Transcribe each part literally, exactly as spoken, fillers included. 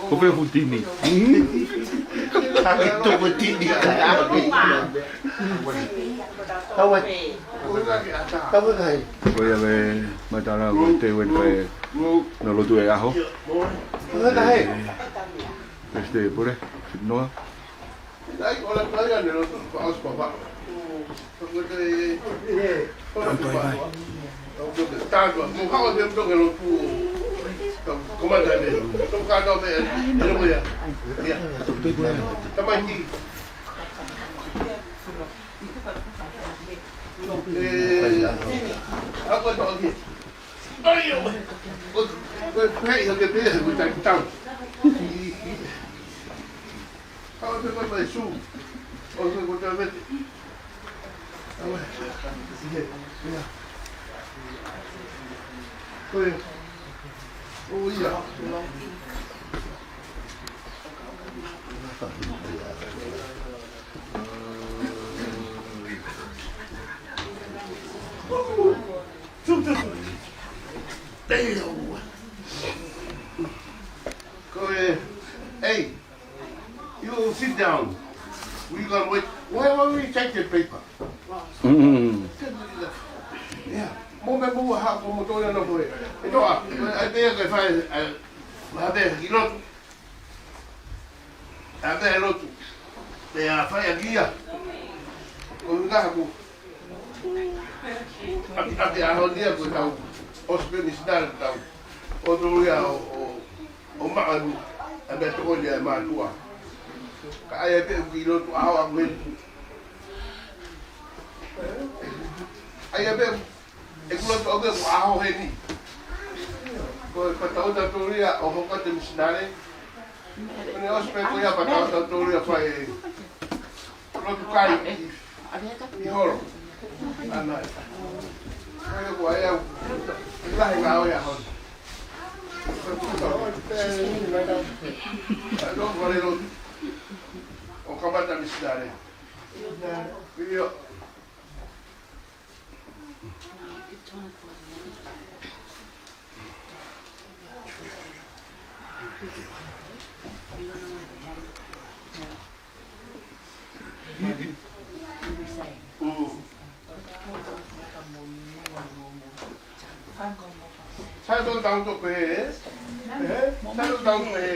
Ko fē ʻoku tini? Hake toko tini ka. Kaua. Kaua kai. Ko ia me matala ko te wen pe no lotu e aho. Kaua kai. Peste pure. Noa. Ko e, hey, you sit down. We gonna wait. Why, why we take the paper? Mm. Yeah. Mo me mo ha ko mo to na ko e. E to a, ai pe ke fai, ai, ma pe ki lo. A pe lo tu. Pe a fai a kia. Ko nga ko. Ake, ake a honi a ko tau. ʻOsi pē misinale tau. ʻO tolu ia ʻo, ʻo, ʻo maʻanu. A mea toko ia e mātuʻa. Ka ai a pe ki lo tu a hoa ko e. Ai a pe, e kula tu a pe ko a hoa heni. Ko e patau ta tolu ia ʻo hoka te misinale. Ko ne ʻosi pē ko ia patau ta tolu ia fai. Lotu kai ʻi holo. Ana. Ko ia ko ai au. Lahi ngā ʻo ia hon. Alo, ko le lotu. ʻO kamata misinale. Io. Sai tō tau tō pē, ē? Ē? Sai tō tau pē.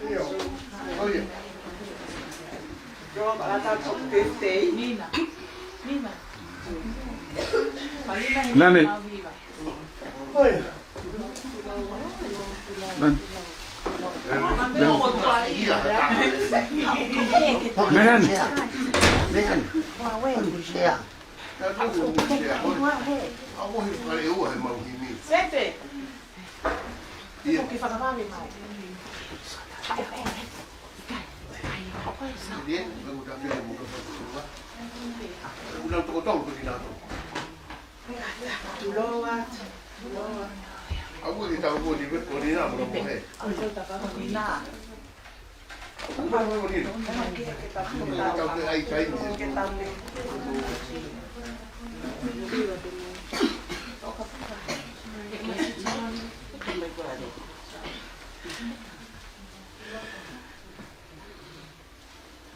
Io. ʻO ia. Nane. ʻOi. Nane. Nane. Sete. Ia.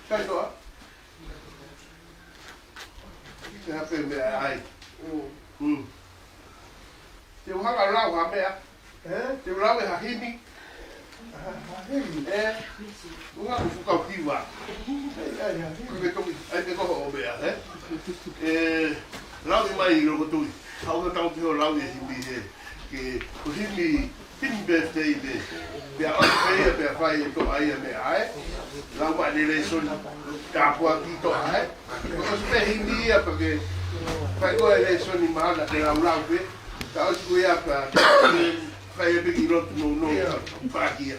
Sai toa. Te hape meʻa ai. Mm. Te u hanga ʻo lau ha meʻa. Ē? Te u lau e ha himi. Ha, ha himi? Ē, u hanga ʻo fukau hiva. Ai, ai, ha himi. Ko e toki, ai te koho ʻo meʻa, ē? Ē, lau mai ʻi loko tui. Hau ka tau te ho lau e himi he. Ke, ko himi, himi birthday pē. Pea ʻosi pē ia, pea fai e toʻa ia meʻa ē. Lau mai ne lēsoni. Tāpuaki toʻa ē. Ko ʻosi pē himi ia pea ke fai ko e lēsoni mahalo ke lau lau pē. Ka ʻosi ko ia pea fai e piki lotu nounou. Pakia.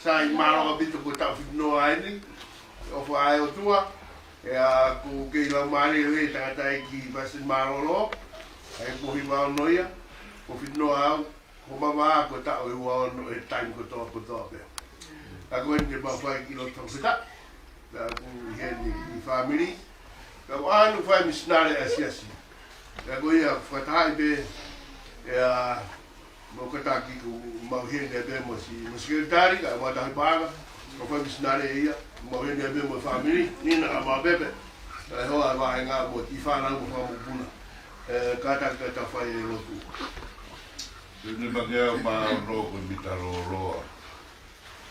Sai mālō ʻaupito ko e taʻu fitinoa eni. ʻOfa ʻa e ʻOtua. ʻIa ko e kei lau mālie e tangataʻeiki Pasiteni Mālōlō. ʻA e ko hiva ono ia. Ko fitinoa au. Ko mava ko e taʻu ʻe ua ono e taimi kotoa kotoa pē. Ka ko eni te mau fai ki loto fakafetaʻi. Ka ʻoku ʻi heni ʻi fāmili. Ka ʻoku ʻalu fai misinale ʻa e siasi. Ka ko ia fakatahaʻi pē ʻe ʻa mau kātaki ko mau ʻi heni pē mo si, mo sekelitali, ka mau tahi paʻanga. Ka fai misinale ia, mau ʻi heni pē mo fāmili, Nina ka mau Pepe. Ka e hoa e vaenga mo e kiʻi fānau mo fakamokopuna. ʻE kātaki ka ta fai e lotu. Te ne make au ma no ko mi taloloa.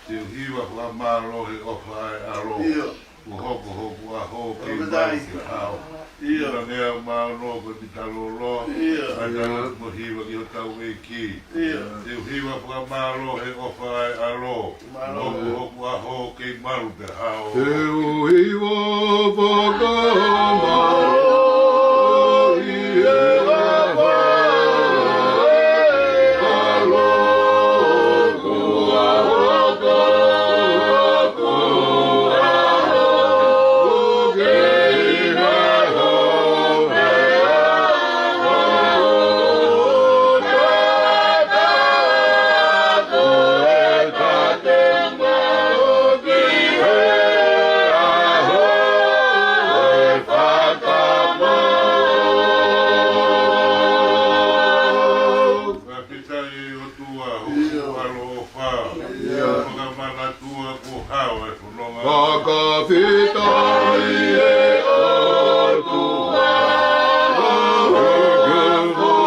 Te u hiva fakamālō he ʻofa ʻa e ʻAlo. ʻIo. Kuo hoko hoku ʻaho kei malu ki he ʻaho. ʻIo. Te ne make au ma no ko mi taloloa. ʻIo. ʻAi talo mo hiva ki hotau ʻEiki. ʻIo. Te u hiva fakamālō he ʻofa ʻa e ʻAlo. Mālō. Kuo hoko hoku ʻaho kei malu ki he ʻaho. Te u hiva fakamālō ʻi he ʻofa ʻa e ʻAlo. Fakafetaʻi ʻOtua hoku ʻaloʻofa. ʻIo. Fakamanatu ʻa e kuo hao e fononga. Fakafetaʻi ʻOtua hoku ʻaloʻofa. Fakamanatu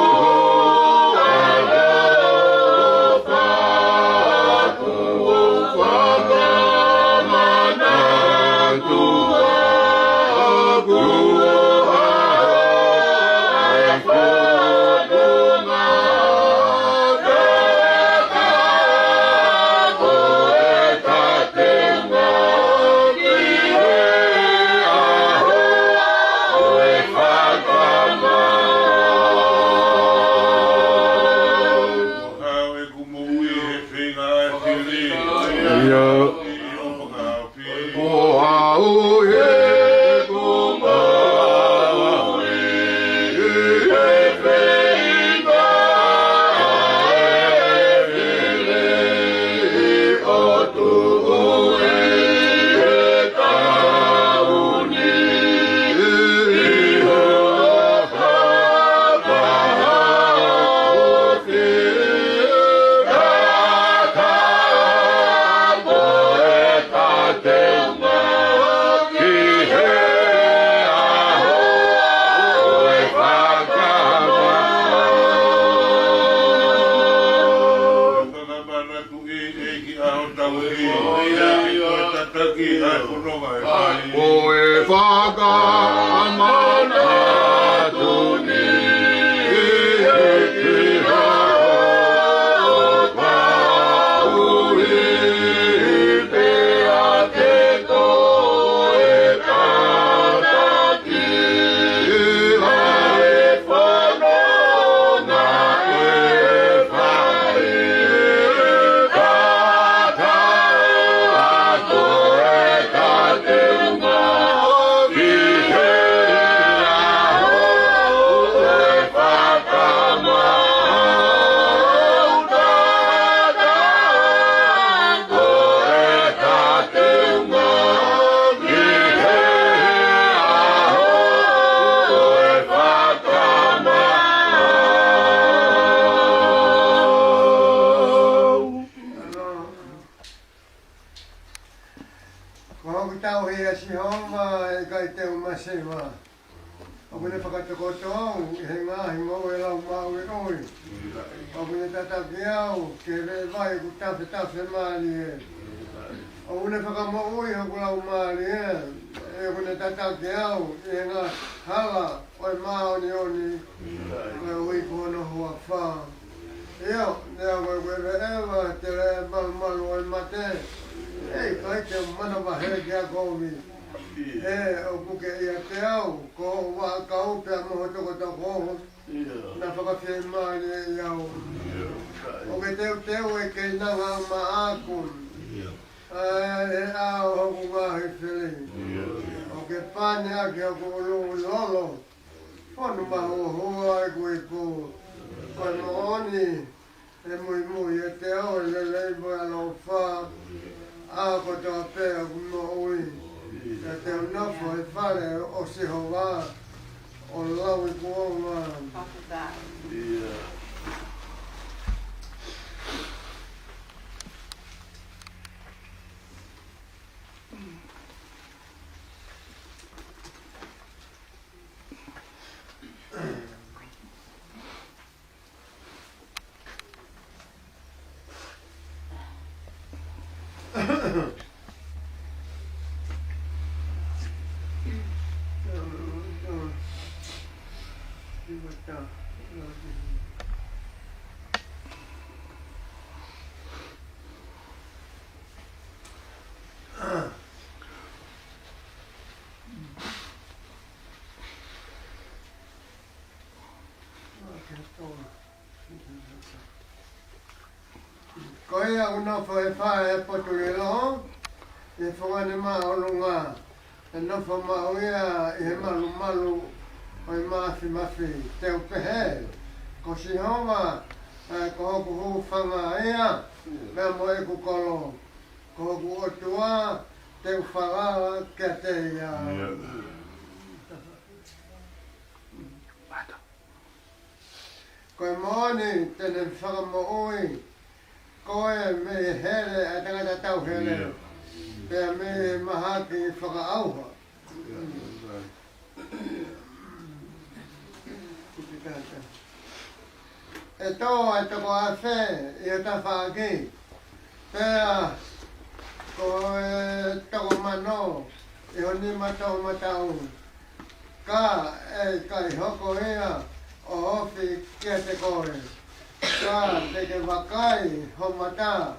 ʻa e kuo hao e fononga. Kuo hao ʻeku moʻui he feinga ʻa e fili. ʻIo. Kuo hao ʻeku moʻui he feinga ʻa e fili. ʻO tuʻu ʻi he taʻu ni ʻi ho Ko e fakamanatu ni ʻi he kiʻi ʻaho, ʻoku ʻi pē ʻa e ko e kātaki ʻa e fononga ʻe fai. Ko hoku tauhi ʻa Sihova, ʻe ʻikai te u masiva. ʻOku ne fakatokoto au ʻi he ngaahi ngoue laumāʻueʻue. ʻOku ne tataki au ki he veʻe vai ʻoku tafetafe mālie. ʻOku ne fakamoʻui hoku laumālie. ʻOku ne tataki au ʻi he ngaahi hala ʻo e māʻoniʻoni, koeʻuhi ko hono huafa. ʻIo, neongo ʻeku ʻeveʻeva, tele e malumalu ʻo e mate, ʻe ʻikai te u manavahē ki ha kovi. He ʻoku ke ʻiate au, ko hoʻo vaʻakau pea mo ho tokotoko naʻa fakafiemālieʻi au. ʻOku ke teuteu e keinanga maʻaku ʻi he ʻao hoku ngaahi fili. ʻOku ke pane ʻaki hoku ʻulu lolo, fonu mahuohua ʻeku ipu. Ko e moʻoni, ʻe muimui ʻiate au e lelei mo e ʻaloʻofa, ʻa kotoa pē ʻoku moʻui. Pea te u nofo he fale ʻo Sihova ʻo lauikuonga. Ko ia ʻoku nofo he fale ʻo e potu lilo, ʻi he fungani māʻolunga, ʻe nofo maʻu ia ʻi he malumalu ʻo e māfimafi. Te u pehē, ko Sihova, ʻa ia ko hoku hūfanga ia, pea mo ʻeku kolo, ko hoku ʻOtua, te u falala kiate ia. Ko e moʻoni te ne fakamoʻui koe mei he hele ʻa e tangata tauhele, pea mei he mahaki fakaʻauha. ʻE tō ʻa e toko afe ʻi ho tafaʻaki, pea ko e toko mano ʻi ho nima toʻomataʻu. Ka ʻe ʻikai hoko ia ʻo ofi kiate koe. Ka te ke vakai ho mata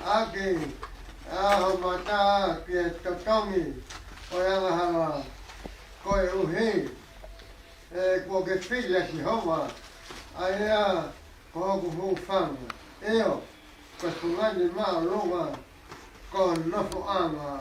ʻaki ʻa ho mata ki he totongi ʻo e angahala. Koeʻuhi ʻe kuo ke fili ʻa Sihova, ʻa ia ko hoku hūfanga, ʻio, ko e fungani māʻolunga ko ho nofoʻanga.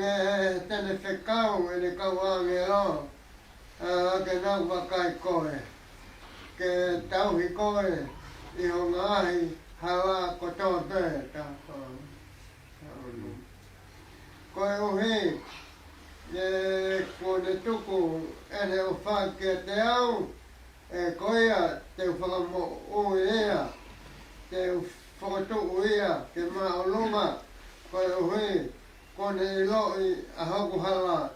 ʻE, te ne fekau ʻene kau ʻāngelo, ʻa, ke nau vakai koe, ke tauhi koe ʻi ho ngaahi hala kotoa pē. Ka, ka, koeʻuhi ʻe kuo ne tuku ʻene ʻofa kiate au, ʻe ko ia te u fakamoʻui ia, te u fokotuʻu ia ke māʻolunga, koeʻuhi kuo ne ʻiloʻi ʻa hoku hala.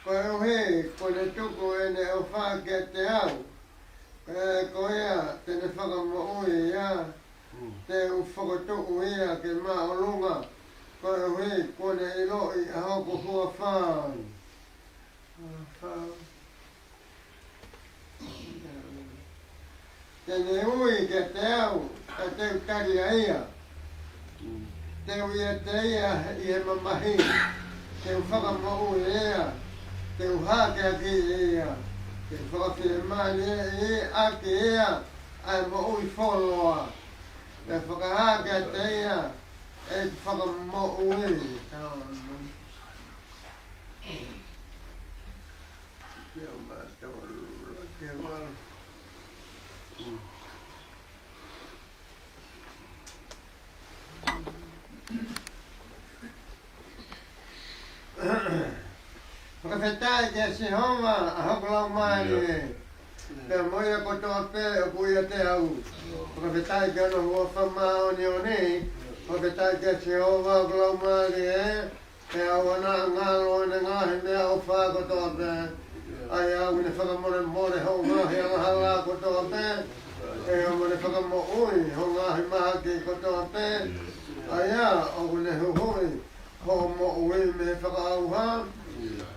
Koeʻuhi kuo ne tuku ʻene ʻofa kiate au, ʻe ko ia te ne fakamoʻui ia, te u fokotuʻu ia ke māʻolunga, koeʻuhi kuo ne ʻiloʻi ʻa hoku huafa. Te ne ui kiate au, ka te u tali ʻa ia. Te u ʻiate ia ʻi he mamahi. Te u fakamoʻui ia. Te u hākeakiʻi ia. Te u fakafiemālieʻi ʻaki ia ʻa e moʻui fuoloa. Te u fakahā kiate ia ʻeku fakamoʻui. Fakafetaʻi kia Sihova, ʻa hoku laumālie, pea mo ia kotoa pē ʻoku ʻiate au, fakafetaʻi ki hono huafa māʻoniʻoni. Fakafetaʻi kia Sihova, hoku laumālie, pea ʻoua naʻa ngalo ʻene ngaahi meʻaʻofa kotoa pē. ʻA ia ʻoku ne fakamolemole hoʻo ngaahi angahala kotoa pē, pea mo ne fakamoʻui hoʻo ngaahi mahaki kotoa pē. ʻA ia ʻoku ne huhuʻi hoʻo moʻui mei he fakaʻauha,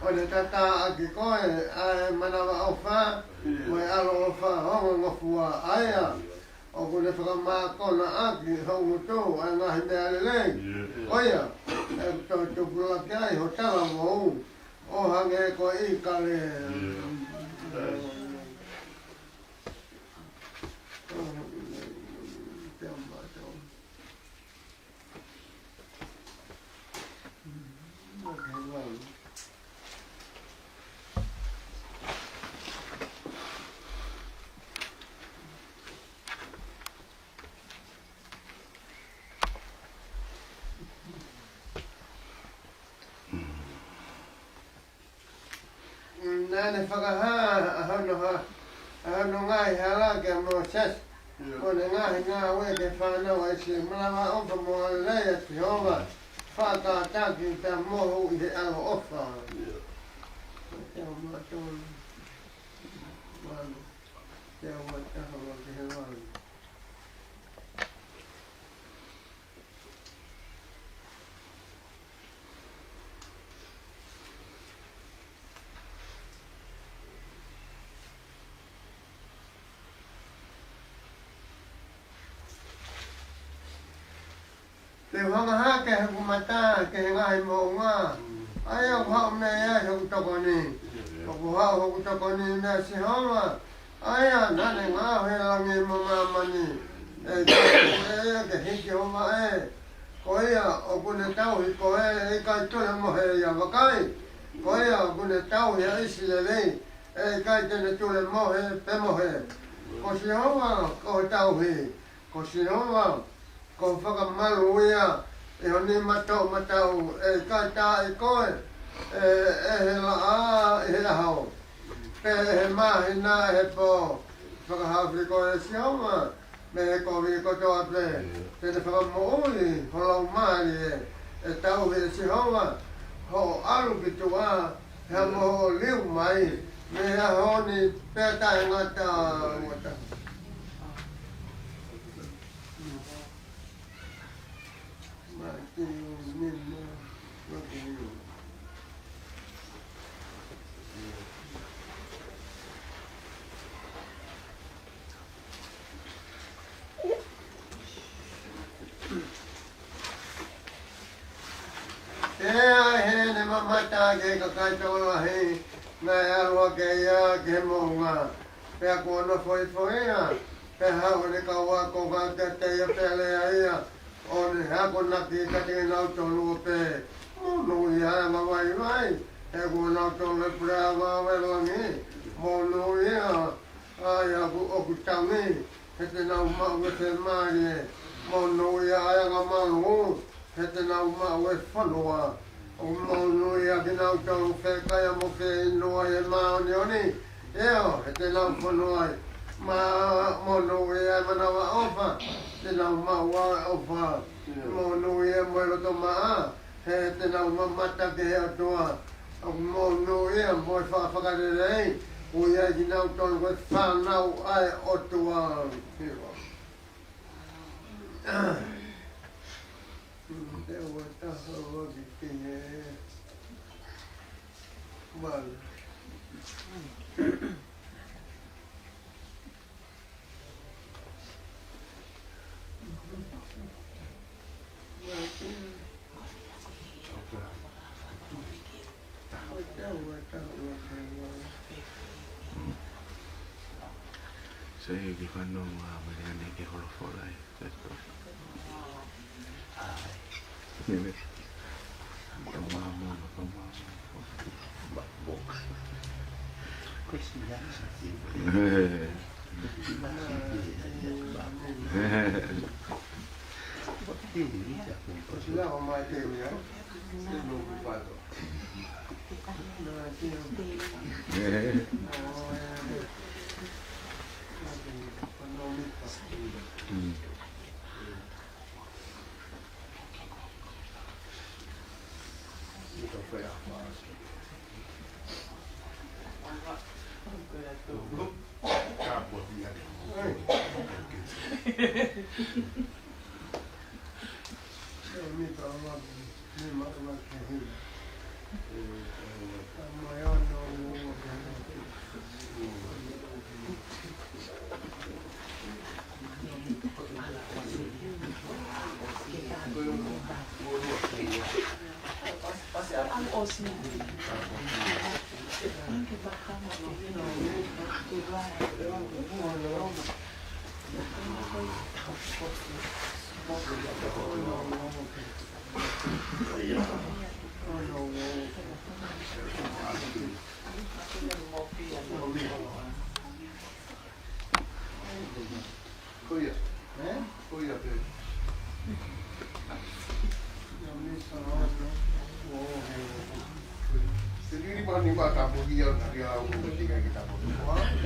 ʻo ne tatā ʻaki koe ʻa e manavaʻofa mo e ʻaloʻofa ongongofua. ʻA ia ʻOku ne fakamākona ʻaki ho ngutu ʻa e ngaahi meʻa lelei. Yeah. Ko ia, ʻe tau tupulaki ai ho talavou, ʻo hangē ko e ʻīkale. Yeah. Naʻa ne fakahā ʻa hono ha-, ʻa hono ngaahi hala kia Mōsese. Mo ʻene ngaahi ngāue ki he fānau ʻa ʻIsileli. Manavaʻofa mo e lelei ʻa Sihova. Fakakātaki pea mohu ʻi he ʻaloʻofa. Te u mātau. Valu. Te u mātau ki he valu. Te u hanga hake hoku mata ki he ngaahi moʻunga. ʻA ia ʻoku haʻu mei ai hoku tokoni. ʻOku haʻu hoku tokoni mei Sihova. ʻA ia naʻa ne ngaohi ʻa langi mo māmani. ʻE ʻikai ke hiki ho vaʻe. Ko ia ʻoku ne tauhi koe, ʻe ʻikai tulemohe ia. Vakai, ko ia ʻoku ne tauhi ʻa ʻIsileli, ʻe ʻikai te ne tulemohe pe mohe. Ko Sihova ko ho tauhi, ko Sihova ko ho fakamalu ia ʻi ho nima toʻomataʻu. ʻE ʻikai taaʻi koe ʻe, ʻe he laʻā ʻi he ʻaho, pe ʻe he māhina ʻi he pō. Fakahā ʻe koe ʻe Sihova mei he kovi kotoa pē. Te ne fakamoʻui ho laumālie. ʻE tauhi ʻe Sihova hoʻo ʻalu ki tuʻa, pea mo hoʻo liu mai, mei he ʻaho ni pea taʻengata. Mātiu nima, Mātiu. Pea ʻi heʻene mamata ki he kakai tokolahi, naʻe ʻalu hake ia ki he moʻunga. Pea kuo nofo hifo ia, pea haʻu ʻene kau ako kiate ia pea lea ia, ʻo ne akonaki kiate kinautolu ʻo pehē: Monūʻia ʻa e anga vaivai, he ko kinautolu ʻe pule ʻa e anga ʻo e langi. Monūʻia ʻa ia ʻoku, ʻoku tangi, he te nau maʻu ʻa e fiemālie. Monūʻia ʻa e anga malū, he te nau maʻu ʻa e fonua. ʻOku monūʻia kinautolu ʻoku fiekaia mo fieinua ʻi he māʻoniʻoni, ʻio, he te nau fonu ai. Mo, monūʻia ʻa e manavaʻofa, te nau maʻu ʻa e ʻofa. Monūʻia mo e loto maʻa, he te nau mamata ki he ʻOtua. ʻOku monūʻia mo e faʻa fakalelei, ʻoku ʻi ai kinautolu ko e fānau ʻa e ʻOtua. Te u ʻatā holo ki he valu. Sai, ke fanongo ʻa Meliane ke holofola ē. Sai, ko. Ai. Nene. Toma mo, toma. Ba, bo. Ko si ya sa ti. Eh. Ba, si ya, ya, ba, bo. Ba, ti, ya, ko, ko, si.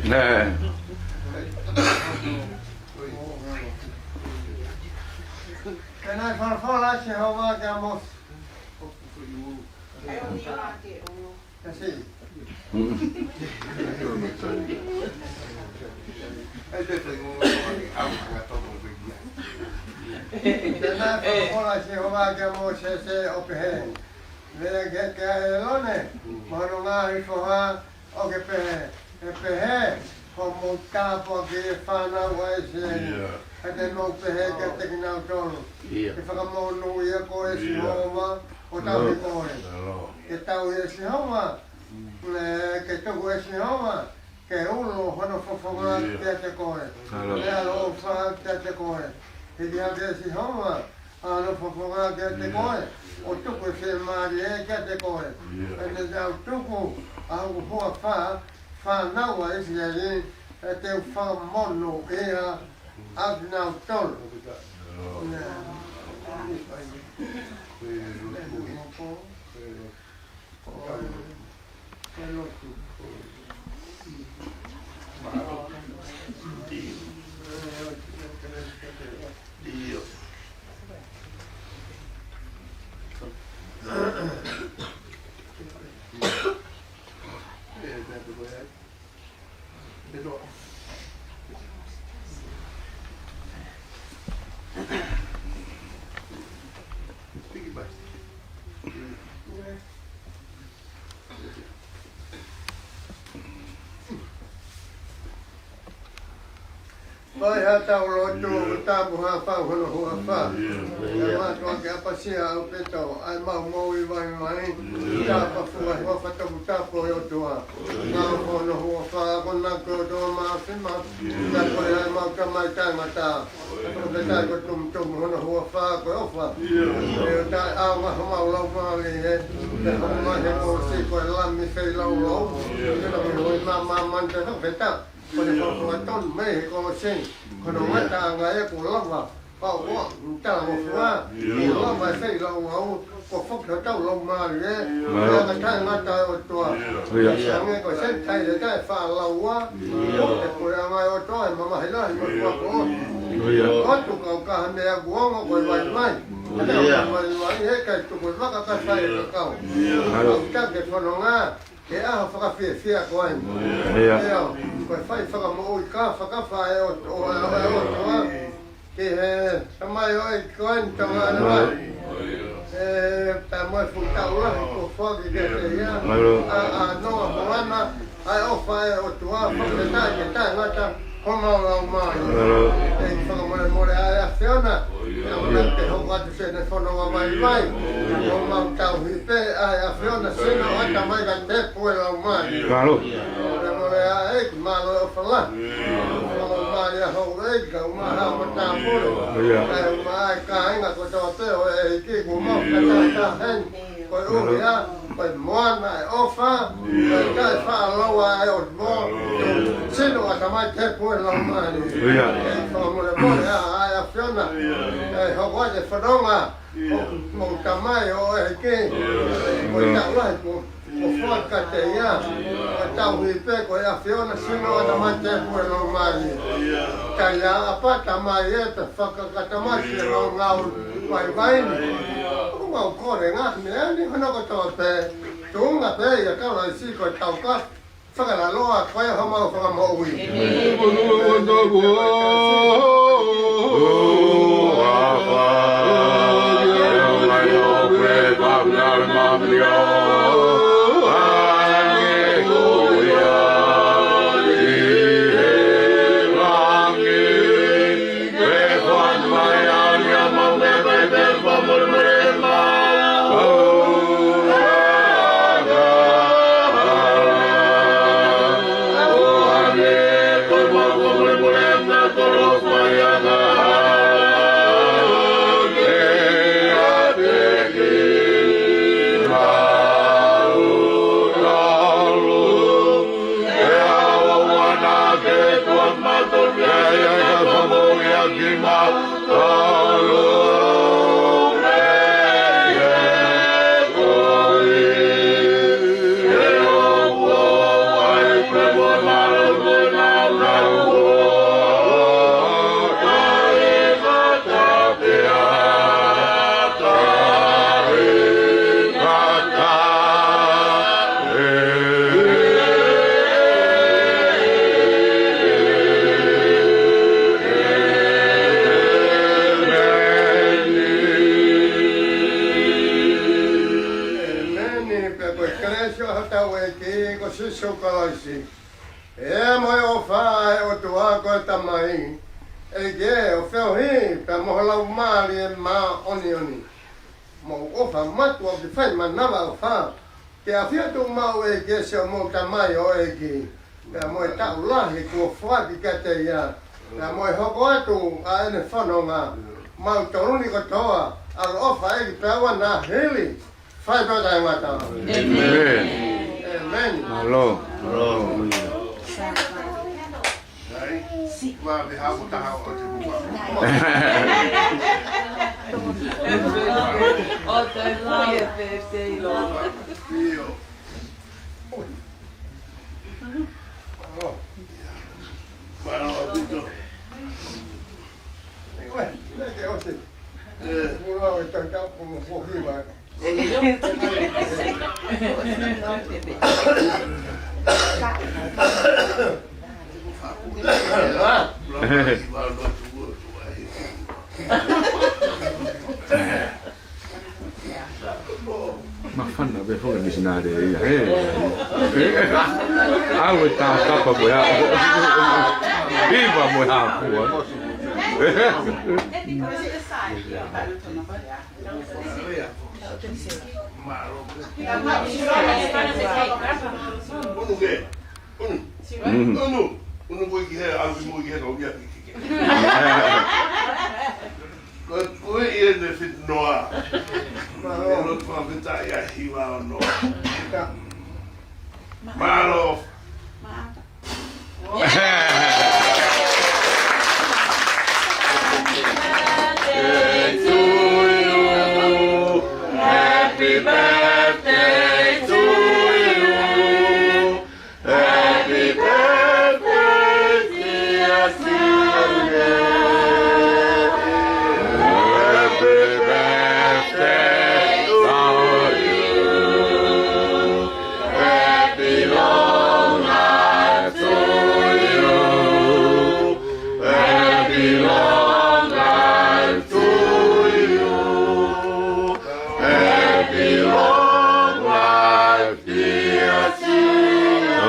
ʻE. Pea naʻe folofola ʻa Sihova kia Mōsese. Kasi. Pea naʻe folofola ʻa Sihova kia Mōsese ʻo pehē, Lea ke, kia ʻĒlone mo hono ngaahi foha, ʻo ke pehē, ʻE pehē hoʻomou tāpuaki, ʻe fānau ʻa ʻIsileli. ʻIo. Pea te mou pehē kiate kinautolu, ʻIo. Ke fakamonūʻia koe ʻe Sihova, ʻo tauhi koe. Ke tauhi ʻe Sihova, ʻe, ke tuku ʻe Sihova ke ulo hono fofonga kiate koe, ʻa e ʻaloʻofa kiate koe. Hiki hake ʻe Sihova ʻa hono fofonga kiate koe, ʻo tuku e fiemālie kiate koe. Pea te u tuku ʻa hoku huafa, fānau ʻa ʻIsileli, pea te u fakamonūʻia ʻa kinautolu. Fai haʻatau lotu ʻo tāpuhā fau hono huafa. Kae mātuʻaki ʻapasia ʻaupito ʻa ʻemau moʻui vaivai. Tāpafua ʻi he huafa toputapu ʻo e ʻOtua. Ngāue hono huafa, ko hono ʻOtua Māfimafi. Pea ko e ʻemau Tamai taʻengata. Ko e tamaiki ko e tumutumu hono huafa ko e ʻOfa. ʻE ʻo taʻeʻaonga homau laumālie. Pea hoko mai he kolosi ko e Lami feilaulau. Pea ko e ʻOtua Māfimafi te fakafetaʻi. Ko e folofola tonu mei he kolosi, ko hono ngataʻanga ia kuo lava, pau ʻo, talangofua, kuo lava e feilaulau, kuo foki hotau laumālie, pea ka taʻengata e ʻOtua. Pea hangē ko e Senitaile taʻefaʻalaua, ʻe puleʻanga e ʻOtua, ʻe mamahi lahi mo tuʻa ko. Ko atu kau kaha meʻa kuonga ko e vaivai. Ko e vaivai he ʻikai tuku e vaka kae fai e kakau. Kau taki e fononga, ke ʻaho fakafiefia ko eni. ʻIo. ʻIo, ko e fai fakamoʻui ka fakafai ʻo, ʻo, ʻo, ʻo, ʻo, ʻo, ki he tamaioʻeiki ko eni, tama ana mai. ʻE, pea mo e fuʻu taʻu lahi kuo foaki kiate ia. ʻA, ʻa Noa mo Lana, ʻa e ʻofa ʻa e ʻOtua, fakafetaʻi ke taʻengata homau laumālie. ʻEiki fakamolemole ʻa e ʻAfiona, ʻa ia te hoko atu siʻene fononga vaivai. ʻOku mau tauhi pē ʻa e ʻAfiona, sino, ʻatamai kae tepu e laumālie. Mālō. Fakamolemole ʻa e ʻEiki, mālō e ʻofa lahi. Fakamolemole ʻa houʻeiki, kae ʻumaʻā haʻa matāpule. ʻIo. Kae ʻumaʻā e kāinga kotoa pē ʻo e ʻEiki, kuo mau kātaki heni. Ko e ʻuhinga, ko e moana e ʻofa, ko e taʻefaʻalaua e ʻOtua, sino, ʻatamai, tepu e laumālie. ʻIo. ʻEiki fakamolemole ʻa e ʻAfiona, ʻe hoko atu e fononga, ʻo, mo e tamaioʻeiki, ko e taʻu lahi kuo, kuo foaki kiate ia, ko e tauhi pē ko e ʻAfiona, sino, ʻatamai, tepu e laumālie. Kae ʻapata mai e te fakakatamaki e ngāue vaivai ni. ʻOku mau kole ngaahi meʻa ni hono kotoa pē. Tuʻunga pē ʻia Kalaisi ko e taukafa fakalaloa ko e homau Fakamoʻui. ʻEmeni. Pea ko e kelesi ʻa hotau ʻEiki ko Sīsū Kalaisi, ʻa e ʻofa ʻa e ʻOtua ko e Tamai, ʻEiki ʻo feohi pea mo e Laumālie Māʻoniʻoni, mo e ʻofa mātuʻaki fai manavaʻofa ke ʻafio atu maʻu ʻEiki ʻa e siʻomou tamaioʻeiki, pea mo e taʻu lahi kuo foaki kiate ia, pea mo e hoko atu ʻa ʻene fononga, mautolu ni kotoa, ʻaloʻofa ʻEiki pea ʻoua naʻa hili, fai pea taʻengata. ʻEmeni. ʻEmeni. Mālō. Mālō. Ai, ua me hau taha o te mua. ʻIo. Mālō ʻaupito. ʻE. Māfana pē foki e misinale ia, ē. ʻAlu e tākapa mo e hā. ʻIva mo e hā pua. Unu ke? Unu. Mm. Unu. Unu mo e kiʻi hē, ʻalu mo e kiʻi hē, kau ia ki, ki, ki. Ko, ko e ʻi ai ʻene fit noa. E loto fakafetaʻi ʻa Hiva ʻo noa. Mālō. Happy birthday to you. Happy birthday, dear Sylvia. Happy birthday to you. Happy long life to you. Happy long life to you. Happy long life, dear Sylvia.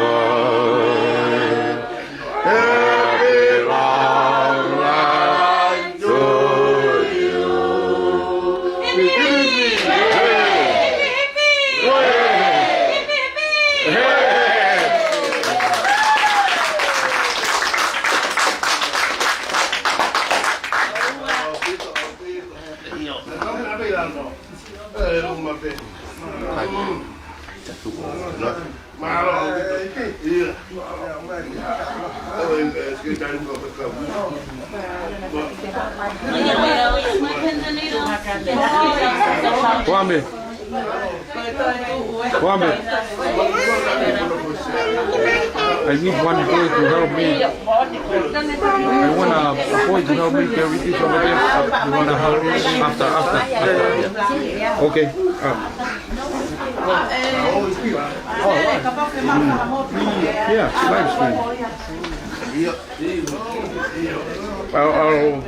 Happy long life to you. Kwame. Kwame. I need one boy to help me. I want a boy to help me carry this over there. You wanna help me? After, after, after. Yeah. Okay. Uh, yeah, live stream. I'll, I'll